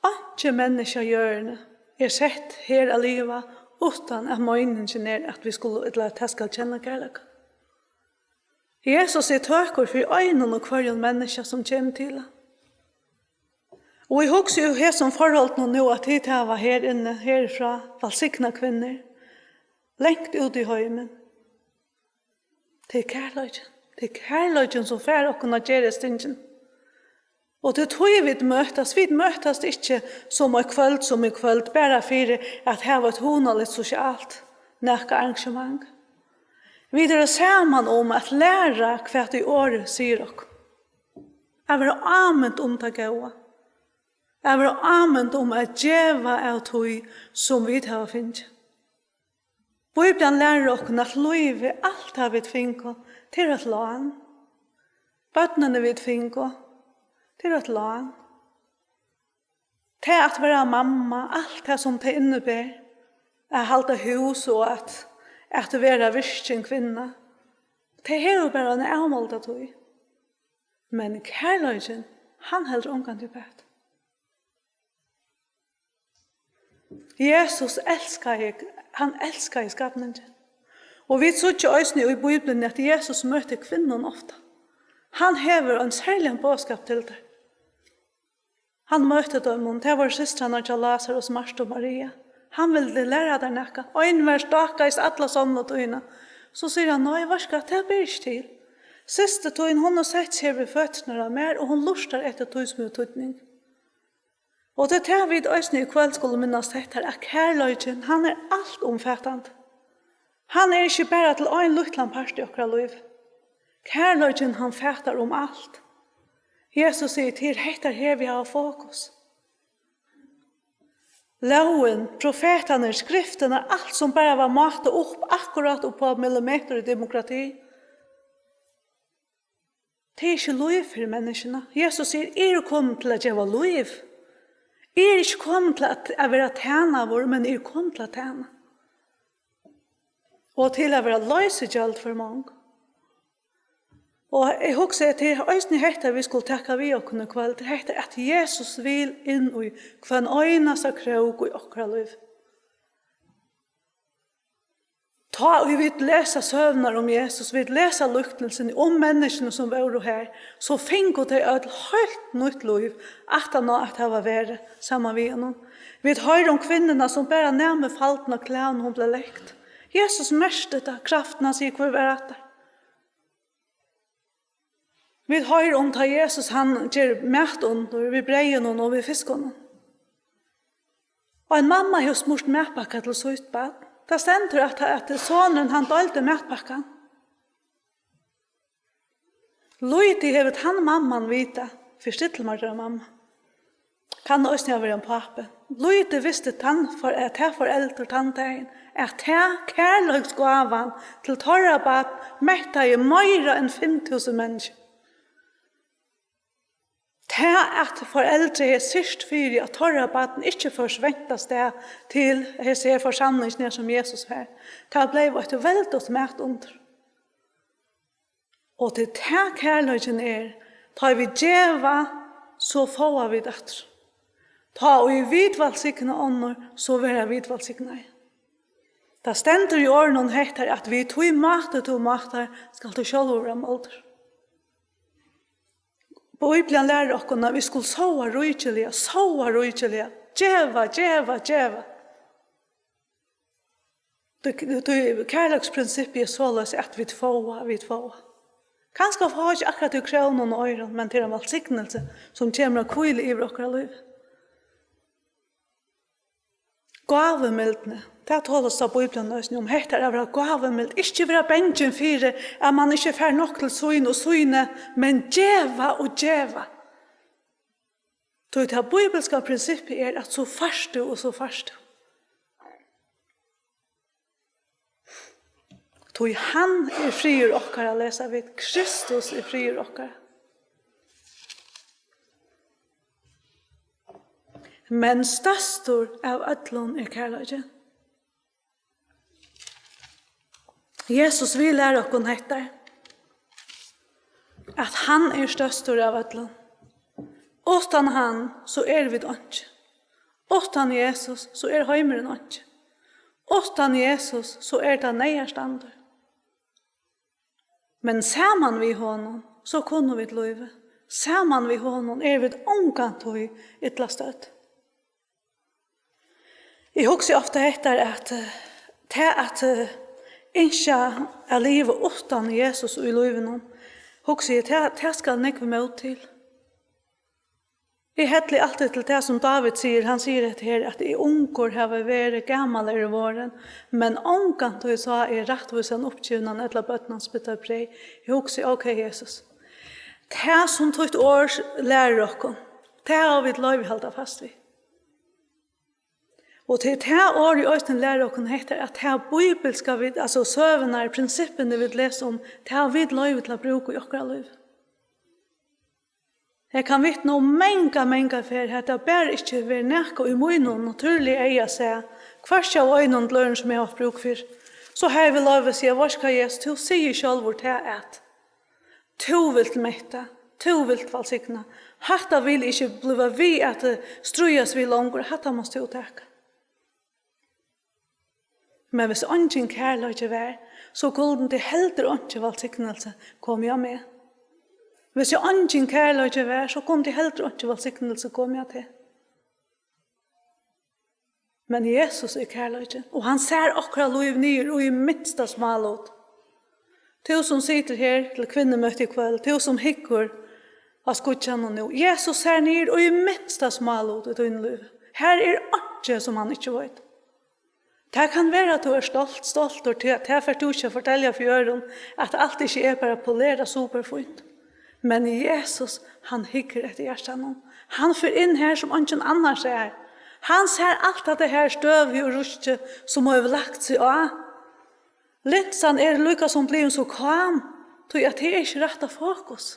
einki menniskja á jørðini er sett her at liva, uttan at meiningin er, at vit skulu, ella at tað skal kenna kærleika. Jesus er tøkur fyri einum og hvørjum menniskja, sum kemur til hann. Og eg hugsi í hesum forholdinum nú, at tit hava her inni, herfrá, vælsignar kvinnur, langt út í heimin. Tað er kærleikin. Tað er kærleikin, sum fær okkum at gera hesi tingini. Og tað er tí, vit møtast. Vit møtast ikki sum eitt kvøld, sum í kvøld, bara fyri at hava eitt hugnaligt sosialt nakað arrangement. Vit eru saman um at læra, hvat ið orðið sigur okkum. At vera ámint um tað góða. At vera ámint um at geva av tí, sum vit hava fingið. Bíblian lærir okkum, at lívið, alt tað vit fingu, tað er eitt lán. Børnini vit fingu, tað er eitt lán. Tað at vera mamma, alt tað sum tað inniber, at halda hús og at, at vera virkin kvinna, tað hevur bara eina avmálda tíð. Men kærleikin, hann heldur ongantíð uppat. Jesus elskaði, hann elskaði skapningin. Og vit síggja eisini í Bíbliuni, at Jesus møtir kvinnum ofta. Hann hevur ein serligan boðskap til tær. Hann møtir teimum, tað vóru systrarnar hjá Lasarus, Marta og Maria. Hann vildi læra tær nakað. Ein var stákaðist alla somlu tíðina. So sigur hann: "Nei, veitst hvat, tað ber ikki til. Systir tín, hon hevur sett seg her við føturnar á mær, og hon lurtar eftir tí, sum hevur týdning." Og tað er tað, vit eisini í kvøld skulu minnast hetta, at kærleikin, hann er altumfatandi. Hann er ikki bara til ein lítlan part í okkara lív. Kærleikin, hann fatar um alt. Jesus sigur: "Tað er hetta her, vit hava fokus." Lógin, profetarnir, skriftirnar, alt sum bara var mátað upp akkurát upp á millimetur í demokrati. Tað er ikki lív fyri menniskjuna. Jesus sigur: "Eg eri komin til at geva lív. Eg eri ikki komin til at, at vera tænaður, men eg eri komin til at tæna." Og til at vera loysigjald fyri mong. Og eg hugsi, at tað er eisini hetta, vit skulu taka við okkum í kvøld, tað er hetta, at Jesus vil inn í hvønn einasta krók í okkara lív. Tá ið vit lesa søgurnar um Jesus, vit lesa líknilsini um menniskjuni, sum vóru har, so fingu tey øll heilt nýtt lív, aftan á at hava verið saman við honum. Vit hoyra um kvinnuna, sum bara nam í faldin á klæðunum, hon bleiv lekt. Jesus merkti tað, kraftin, hann sigur: "Hvør var hatta?" Vit hoyra um, tá Jesus, hann ger matundur við breyðunum og við fiskunum. Og ein mamma hevur smurt matpakka til sítt barn. Tað stendur, at, at sonurin, hann deildi matpakkan. Lítið hevur tann mamman vitað, fyri stillmorgnar mamma. Kann eisini hava verið ein pápi. Lítið visti tann for, at tað foreldur tann dagin, at tað kærleiksgávan til teirra barn mettaði meira enn fimm túsund menniskju. Tað, at foreldur hevði syrgt fyri, at teirra barn ikki fór svangt avstað til hesi her forsamlingini, sum Jesus fær, tað bleiv eitt veldigt matundur. Og tað er tað, kærleikin er. Tá vit geva, so fáa vit aftur. Tá ið vit vælsigna onnur, so verða vit vælsignaði. Tað stendur í orðunum hetta, at við tí máti, tú mátar, skalt tú sjálvur vera máldur. Bíblian lærir okkum, at vit skulu sáa ríkiliga, sáa ríkiliga, geva, geva, geva. Tí, tí kærleiksprinsippið er soleiðis, at vit fáa, vit fáa. Kanska fáa ikki akkurát í krónum og oyrum, men tað er ein vælsignilsi, sum kemur at hvíla yvir okkara lív. Gávumildni, tað talar Bíblian eisini um. Hetta er at vera gávumild, ikki vera bangin fyri, at mann ikki fær nokk til sín og síni, men geva og geva. Tí tað bíbliska prinsippið er, at so fært tú og so fært tú. Tí hann er friður okkara, lesa vit. Kristus er friður okkara. Men størstur av øllum er kærleikin. Jesus vil læra okkum hetta, at hann er størstur av øllum. Uttan hann, so eru vit einki. Uttan Jesus, so er heimurin einki. Uttan Jesus, so er tað neyðarstandur. Men saman við honum, so kunnu vit lívið. Saman við honum eru vit ongantíð illa stødd. Eg hugsi ofta hetta, at, eh, tað at, eh, ynskja at liva uttan Jesus í lívinum, hugsi eg, tað, tað skal nógv mót til. Eg helli altíð til tað, sum Dávid sigur. Hann sigur hetta her, at: "Eg ungur havi verið, gamal eri vorðin, men ongantíð sá eg rættvísan uppgivnan ella børn hans spyrja breyð." Eg hugsi: "Ok, Jesus, tað, sum títt orð lærir okkum, tað hava vit loyvi at halda fast við." Og tað er tað, orðið eisini lærir okkum hetta, at tað bíbliska vit, altso søgurnar, prinsippini vit lesa um, tað hava vit loyvi til at brúka í okkara lív. Eg kann vitna um manga, manga ferð, har tað bara ikki verið nakað í mínum natúrliga eyga sæð, hvørki av einum ella øðrum, sum eg havi havt brúk fyri. So havi eg loyvi at siga: "Veitst hvat, Jesus, tú sigur sjálvur tað, at tú vilt metta, tú vilt vælsigna. Hatta vil eg ikki bliva við at, eh, stríðast við longur, hatta mást tú taka." Men hvis eingin kærleiki var, so kundi heldur einki vælsignilsi komið á meg. Hvis eingin kærleiki var, so kundi heldur einki vælsignilsi komið á teg. Men Jesus er kærleikin, og hann sær okkara lív niður í minsta smálut. Tú sum situr her til kvinnumøti í kvøld, tú sum hyggur á skíggjanum nú, Jesus sær niður í minsta smálut í tínum lívi. Har er einki, sum hann ikki veit. Tað kann vera, at tú ert stolt, stoltur, tí at tað fert tú ikki at fortelja fyri øðrum, at alt ikki er bara polerað superfínt. Men Jesus, hann hyggur eftir hjartanum. Hann fer inn har, sum eingin annar sær. Hann sær alt hatta her støvið og ruskið, sum hevur lagt seg á. Linsan er líka sum blivin so ká, tí at tað er ikki rætta fokus.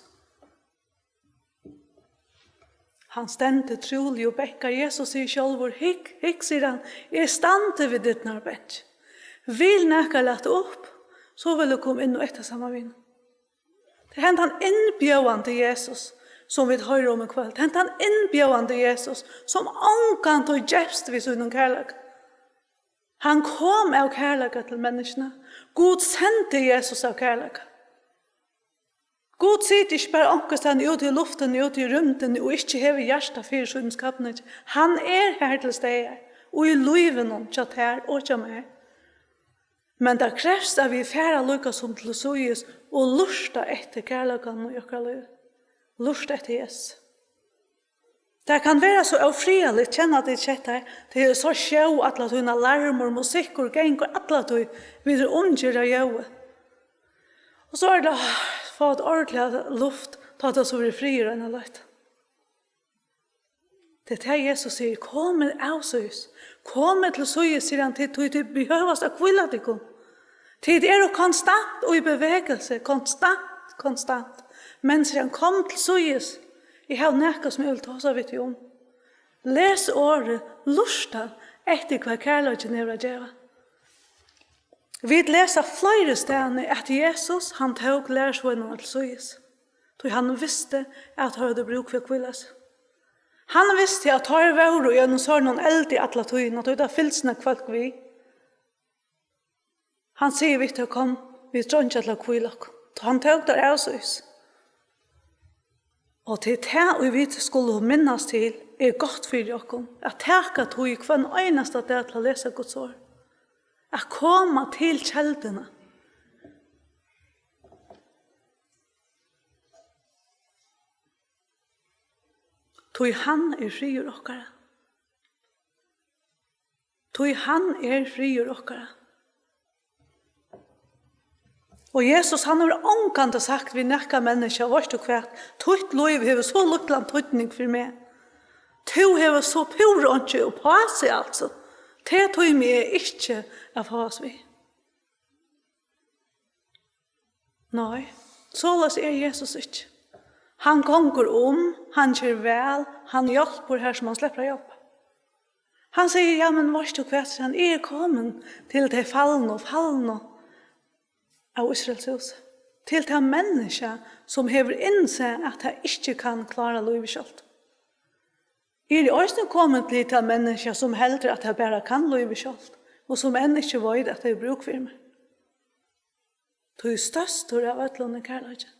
Hann stendur trúliga og bankar. Jesus sigur sjálvur: "Hygg, hygg," sigur hann, "eg standi við dyrnar og banki. Vil nakar lata upp, so vil eg koma inn og eta saman við honum." Tað er hendan innbjóðandi Jesus, sum vit hoyra um í kvøld. Hendan innbjóðandi Jesus, sum ongantíð gevst við sínum kærleika. Hann kom av kærleika til menniskjuna. Gud sendi Jesus av kærleika. Gud situr ikki bara onkustaðni úti í luftini, úti í rúmdini og ikki hevur hjarta fyri sínum skapningi. Hann er har til staðar, í lívinum hjá tær og hjá mær. Men tað krevst, at vit fara líka sum til síðis og lurta eftir kærleikanum í okkara lívi. Lurta eftir Jesus. Tað kann vera so ófriðarligt, kenna tit ikki hetta? Tað er so sjóð alla tíðina, larmur, musikkur gongur alla tíð, vit eru umgyrd av ljóði. Og so er tað, áh, fá eitt ordentligt luft, tá tað so verður friður eina løtu. Tað er tað, Jesus sigur: "Komið avsíðis, komið til síðis," sigur hann, "tit, tí tit behøvast at hvíla tykkum. Tit eru konstant í bevegelse, konstant, konstant. Men," sigur hann, "kom til síðis, eg havi nakað, sum eg vil tosa við tykkum um." Les orðið, lurta eftir, hvat kærleikin hevur at geva. Vit lesa fleiri staðni, at Jesus, hann tók lærisveinarnar til síðis, tí hann visti, at teir høvdu brúk fyri at hvíla seg. Hann visti, at teir vóru í einum sovorðnum eldi alla tíðina, tí tað fylgdi nógv fólk við. Hann sigur við teir: "Kom, vit treingja til at hvíla okkum." Tá hann tók teir avsíðis. Og tað er tað, ið vit skulu minnast til, er gott fyri okkum, at taka tíð hvønn einasta dag til at lesa Guds orð, at koma til kelduna. Tí hann er friður okkara. Tí hann er friður okkara. Og Jesus, hann hevur ongantíð sagt við nakað menniskja: "Veitst tú hvat, títt lív hevur so lítlan týdning fyri meg. Tú hevur so púra einki uppá seg, altso. Tað tími eg ikki at fáast við." Nei, soleiðis er Jesus ikki. Hann gongur um, hann ger væl, hann hjálpir har, sum hann sleppur at hjálpa. Hann sigur: "Ja, men veitst tú hvat, hann er komin til tey fallnu, fallnu av Ísraels húsi, til tað menniskja, sum hevur innsæð, at tað ikki kann klára lívið sjálvt. Eg eri eisini komin til tað menniskja, sum heldur, at tað bara kann lívið sjálvt, og sum enn ikki veit, at tað er brúk fyri mær." Tí størstur av øllum er kærleikin.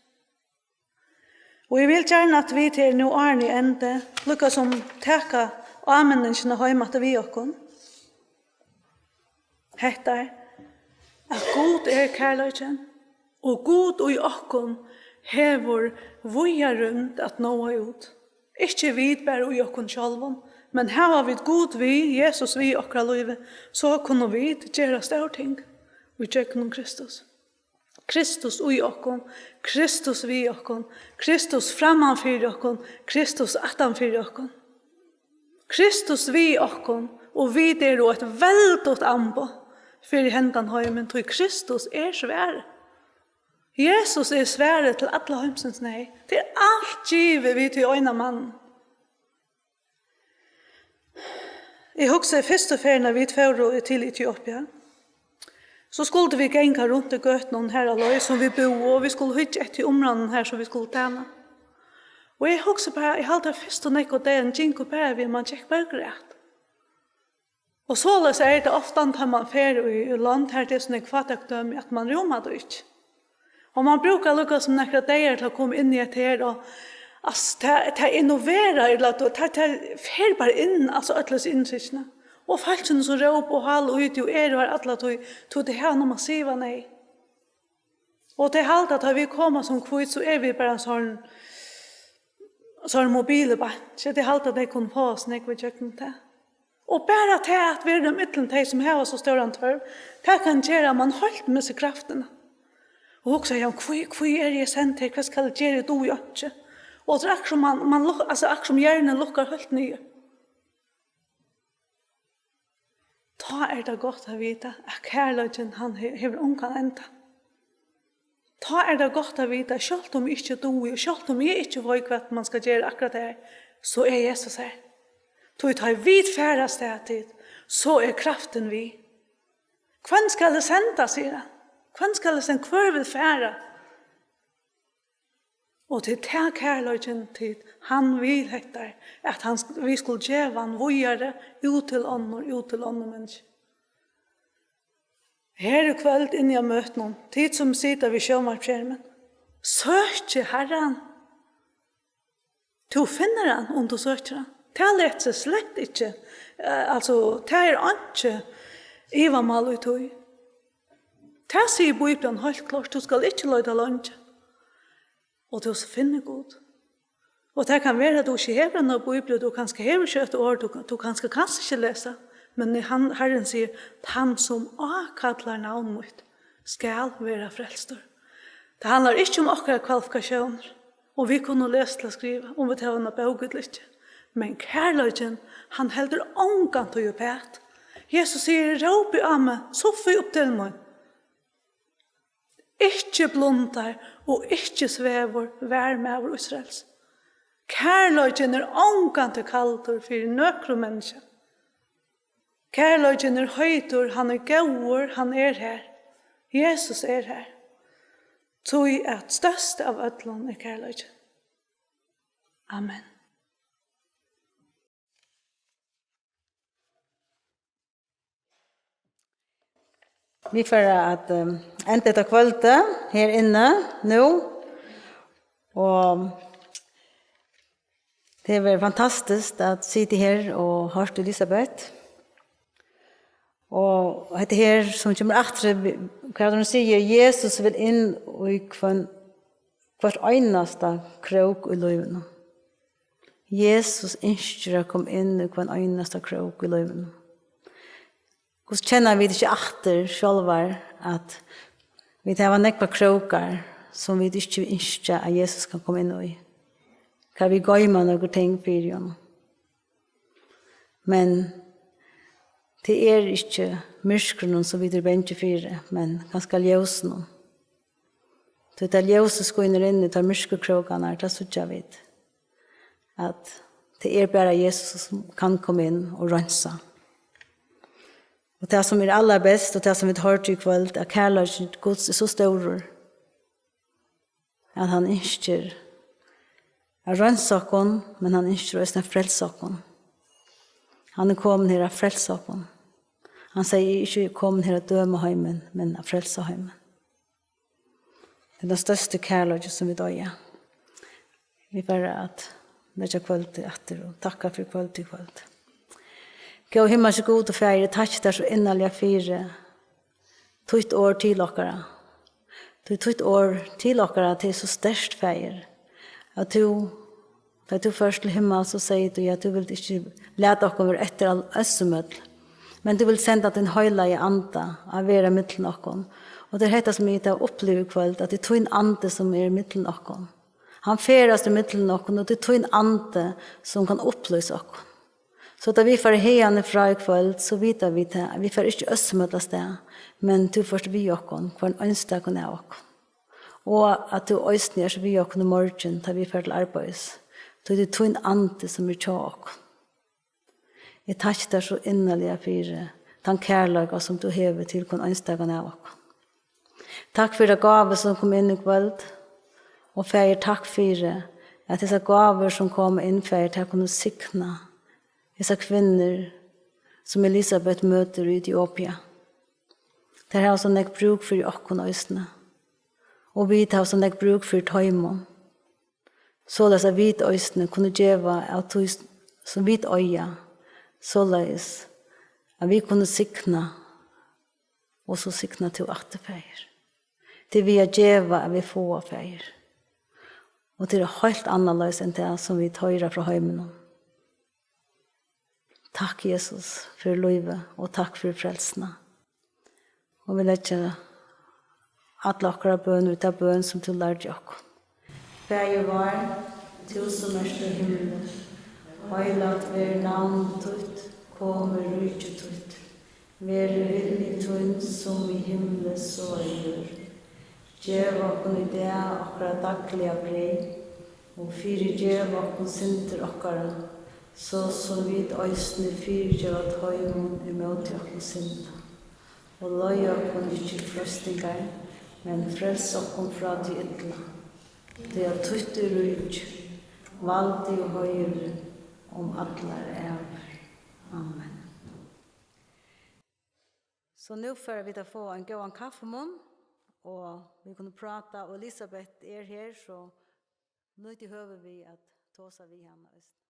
Og eg vil gjarna, at vit her nú, áðrenn eg endi, líka sum taka áminningina heim aftur við okkum. Hetta er, at Gud er kærleikin, og Gud í okkum hevur víða rúmd at náa út. Ikki vit bara í okkum sjálvum, men hava vit Gud við, Jesus við í okkara lívi, so kunnu vit gera stór ting í gjøgnum Kristus. Kristus í okkum, Kristus við okkum, Kristus framman fyri okkum, Kristus aftan fyri okkum. Kristus við okkum, og vit eru eitt veldigt amboð fyri hendan heimin, tí Kristus er svarið. Jesus er svarið til alla heimsins neyð. Tað er alt givið við tí eina mann. Eg hugsi, fyrstu ferðina vit fóru til Etiopia, so skuldu vit ganga runt í gøtunum har á leið, sum vit búðu, og vit skuldu hyggja eftir umráðnum har, sum vit skuldu tæna. Og eg hugsi bara, eg haldi, at fyrstu nógvu dagin gingu bara við, man gekk bara og græt. Og soleiðis er tað ofta, tá man fer í, í lond, har tað er so nógv fátækdømi, at man rúmar tað ikki. Og man brúkar líka sum nakrar dagar til at koma inn í hetta her, og, altso, tað, tað innoverar, ella tað, tað, tað fer bara inn, altso, øll hesi inntrykkini. Og fólkini sum rópa og hála í teg og eru har alla tíð, tí tey hava nú massiva neyð. Og tey halda, at tá vit koma sum hvít, so eru vit bara ein sånn, sånn mobili banki. Tey halda, at tey kunnu fáa oss nógv ígjøgnum tað. Og bara tað at vera millum tey, sum hava so stóran tørv, tað kann gera, at mann heilt missir kraftina. Og hugsa, ja, hví, hví eri eg send her? Hvat skal eg gera? Eg dugi einki. Og tað er akkurát sum mann, mann luk-, altso, akkurát sum hjartað lukkar heilt niður. Tá er tað gott at vita, at kærleikin, hann he-, hevur ongan enda. Tá er tað gott at vita, sjálvt um eg ikki dugi, og sjálvt um eg ikki veit, hvat mann skal gera akkurát har, so er Jesus har. Tí tá ið vit fara avstað, tit, so er kraftin við. Hvønn skal eg senda, sigur hann. Hvønn skal eg senda? Hvør vil fara? Og til tað kærleikin, tit, hann vil hetta, at hann sk-, vit skulu geva hann víðari, út til onnur, út til onnur menniskju. Her í kvøld inni á møtinum, tit sum sita við sjónvarpsskermin, søkið Harran. Tú finnur hann, um tú søkir hann. Tað letur seg slett ikki, eh, altso, tað er einki ivamál í tí. Tað sigur Bíblian heilt klárt, tú skalt ikki leita leingi, og tú skalt finna Gud. Og tað kann vera, at tú ikki hevur eina bíbel, og tú kanska hevur ikki eitt orð, tú, tú kanska kanst ikki lesa, men hann, Harrin sigur, tann sum ákallar navn mítt, skal vera frelstur. Tað handlar ikki um okkara kvalifikatiónir, um vit kunnu lesa ella skriva, um vit hava eina bók ella ikki. Men kærleikin, hann heldur ongantíð uppat. Jesus sigur, rópið á meg, so fari eg upp til mín. Ikki blundar og ikki svevur, var maður Ísraels. Kærleikin er ongantíð kaldur fyri nøkrum menniskja. Kærleikin er heitur, hann er góður, hann er har. Jesus er har. Tí at størst av øllum er kærleikin. Amen. Vit fara at, ehm, enda hetta kvøldið her inni nú. Og tað hevur verið fantastiskt at sita her og hoyrt Elisabeth. Og hetta her, sum kemur aftur, hvat hon sigur, Jesus vil inn í hvønn, hvørt einasta krók í lívinum. Jesus ynskir at koma inn í hvønn einasta krók í lívinum. Hvussu kenna vit ikki aftur sjálvar, at vit hava nógvar krókar, sum vit ikki ynskja, at Jesus kann koma inn í? Hvar vit goyma nøkur ting fyri honum. Men tað er ikki myrkrinum, sum vit eru bangin fyri, men kanska ljósinum. Tí tá ljósið skínur inn í teir myrku krókarnar, tá síggja vit, at tað er bara Jesus, sum kann koma inn og reinsa. Og tað, sum er allarbest, og tað, sum vit hoyrdu í kvøld, at kærleikin Guds er so stórur, at hann ynskir at reinsa okkum, men hann ynskir eisini at frelsa okkum. Hann er komin her at frelsa okkum. Hann segði, eg er ikki komin her at døma heimin, men at frelsa heimin. Tað er tann størsti kærleiki, sum vit eiga. Vit fara at leggja kvøldið aftur og takka fyri kvøldið í kvøld. Góði himmalski Gud og Faðir, eg takki tær so innarliga fyri títt orð til okkara. Tí títt orð til okkara, tað er so sterkt, Faðir, at tú, tá tú fórt til himmals, so segði tú, at tú vilt ikki lata okkum vera eftir al-, einsamøll, men tú vilt senda tín heilaga Anda at vera millum okkum. Og tað er hetta, sum vit hava upplivað í kvøld, at tað er tín Andi, sum er millum okkum. Hann ferðast í millum okkum, og tað er tín Andi, sum kann upplýsa okkum. So tá vit fara hiðani frá í kvøld, so vita vit tað, at vit fara ikki einsamøll avstað, men tú fert við okkum, hvønn einstakan av okkum. Og at tú eisini ert við okkum í morgin, tá vit fara til arbeiðis. Tí tað er tín Andi, sum er hjá okkum. Eg takki tær so innarliga fyri tann kærleika, sum tú hevur til hvønn einstakan av okkum. Takk fyri ta gávu, sum kom inn í kvøld. Og Faðir, takk fyri, at hesar gávur, sum koma inn, Faðir, tær kunnu signa hesar kvinnur, sum Elisabet møtir í Etiopia. Tær hava so nógv brúk fyri okkum eisini. Og vit hava so nógv brúk fyri teimum. Soleiðis at vit eisini kunnu geva av tí, sum vit eiga, soleiðis at vit kunnu signa, og so signar tú aftur, Faðir. Tað er við at geva, at vit fáa, Faðir. Og tað er heilt annarleiðis enn tað, sum vit hoyra frá heiminum. Takk, Jesus, fyri lívið og takk fyri frelsuna. Og vit leggja alla okkara bøn í ta bøn, sum tú lærdi okkum. Faðir vár, tú sum ert í himli, heilagt verði navn títt, komi ríki títt. Verði vilji tín sum í himli, so á jørð. Gev okkum í dag okkara dagliga breyð, og fyrigev okkum syndir okkara, so sum vit eisini fyrigeva teimum, ið móti okkum synda. Og leið okkum ikki í freistingar, men frels okkum frá tí illa. Tí at títt er ríki, valdið og heiðurin um allar ævir. Amen. So nú fara vit at fáa ein góðan kaffimunn, og vit kunnu práta, og Elisabeth er her, so nýtið høvið við at tosa við hana eisini.